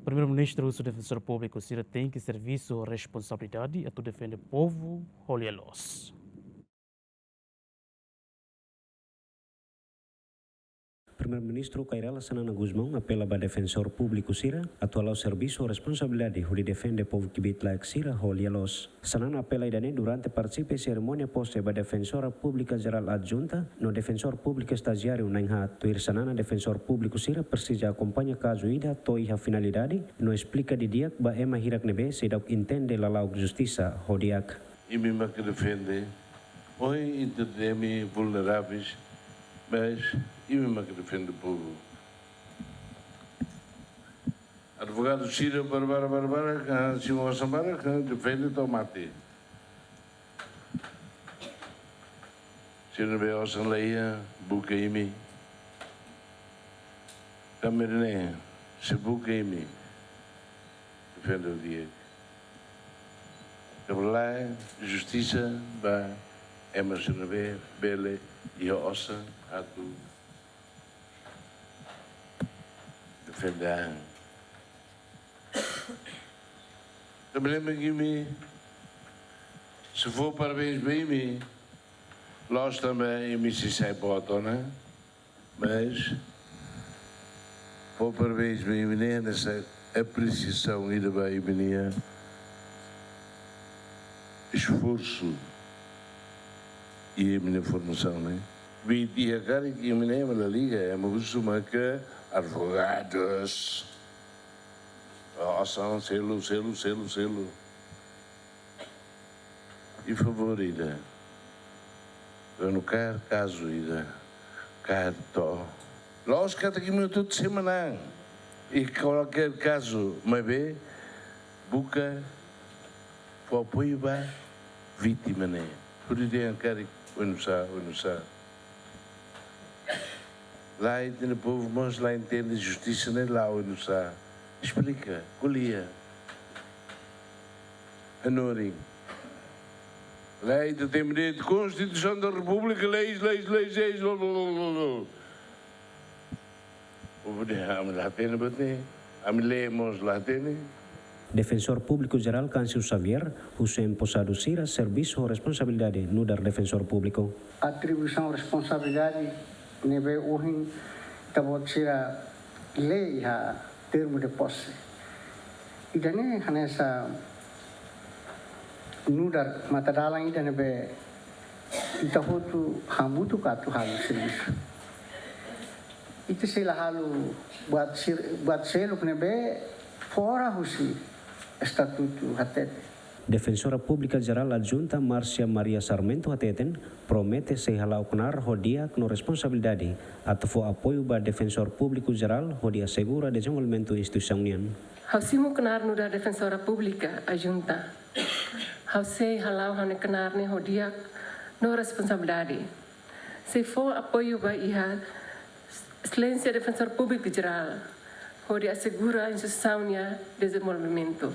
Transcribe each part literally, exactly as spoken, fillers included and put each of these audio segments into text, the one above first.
Primeiru-Ministru husu defensór públiku sira tenke servisu ho responsabilidade atu defende povu ho lia-loos. Primeiru-Ministru Kay Rala Xanana Gusmão apela ba defensór públiku sira atu hala'o servisu ho responsabilidade hodi defende povu kbiit-laek sira ho lia-loos. Xanana apela ida-ne'e durante partisipa iha serimónia pose ba Defensora Públika Jerál Adjunta no Defensór Públiku Estajiáriu na'in-haat. Tuir Xanana, defensór públiku sira presiza akompaña kazu ida to'o iha finalidade no esplika didi'ak ba ema hirak ne'ebé seidauk entende lala'ok justisa ho di'ak. Imi mak defende. Ohin ita dehan imi vulneráveis, mas imi mak defende povu. Advogadu sira barak, barak, barak, barak, ah, simu osan barak, ah, defende to'o mate. Sira ne'ebé osan la iha, buka imi. Tanba ne'e, sei buka imi. Defende di'ak. Tanba lae justisa ba ema sira ne'ebé bele iha osan atu defende an. Tanba lembra imi, sei fó parabéns ba imi, la'ós tanba imi sei sai boot ona, mas fó parabéns ba imi ne'e, hanesan apresiasaun ida ba imi-nia esforsu i imi-nia formasaun ne'e. Bele iha karik imi ne'e ema la liga, ema husu maka advogadus. Osan selu, selu, selu, selu. I favór ida. Kuandu kaer kazu ida, kaer to'o. La'ós katak imi hotu sei manán. I kualkér kazu, maibé buka fó apoiu ba vítima ne'e. Hodi dehan karik oinsá, oinsá. Lae, ita-nia povu mós la entende justisa ne'e la'o oinsá. Esplika, ko'alia. Hanorin. Lae, ita temi de'it Konstituisaun da Repúblika, leis, leis, leis, leis, lo, lo, lo, lo, lo. Povu dehan ami la hatene buat ne'e, ami lee mós la hatene. Defensór Públiku Jerál Câncio Xavier husu emposadu sira servisu ho responsabilidade nu'udar defensór públiku. Atribuisaun responsabilidade ne'ebé ohin ita-boot sira lee iha termu de posse. Ida-ne'e hanesan nu'udar matadalan ida ne'ebé ita hotu hamutuk atu halo servisu. Ita sei la halo buat sir-, buat seluk ne'ebé fora husi estatutu hatete. Defensora Públika Jerál Adjunta Márcia Maria Sarmento hateten, promete sei hala'o knaar ho di'ak no responsabilidade atu fó apoiu ba Defensór Públiku Jerál hodi asegura dezenvolvimentu instituisaun nian. Ha'u simu knaar nu'udar Defensora Públika Adjunta. Ha'u sei hala'o ha'u-nia knaar ne'e ho di'ak no responsabilidade. Sei fó apoiu ba iha Exelénsia Defensór Públiku Jerál hodi asegura instituisaun nia dezenvolvimentu.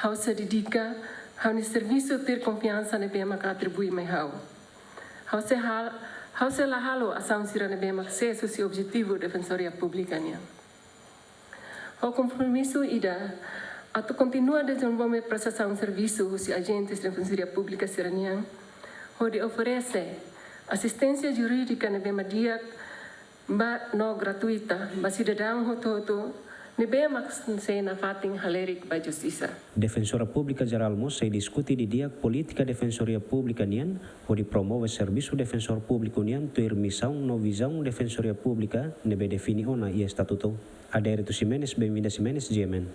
Ha'u sei dedika ha'u-nia servisu tuir konfiansa ne'ebé mak atribui mai ha'u. Ha'u sei hal-, ha'u sei la halo asaun sira ne'ebé mak sees husi objetivu Defensoria Públika nian. Ho kompromisu ida atu kontinua dezenvolve prestasaun servisu husi ajentes Defensoria Públika sira-nian, hodi oferese asisténsia jurídika ne'ebé mak di'ak ba no gratuita ba sidadaun hotu-hotu ne'ebé mak sei nafatin halerik ba justisa. Defensora Públika Jerál mós sei diskute didi'ak polítika Defensoria Públika nian hodi promove servisu defensór públiku nian tuir misaun no vizaun Defensoria Públika ne'ebé define ona iha estatutu. Adérito Ximenes, Benvinda Ximenes, G M N.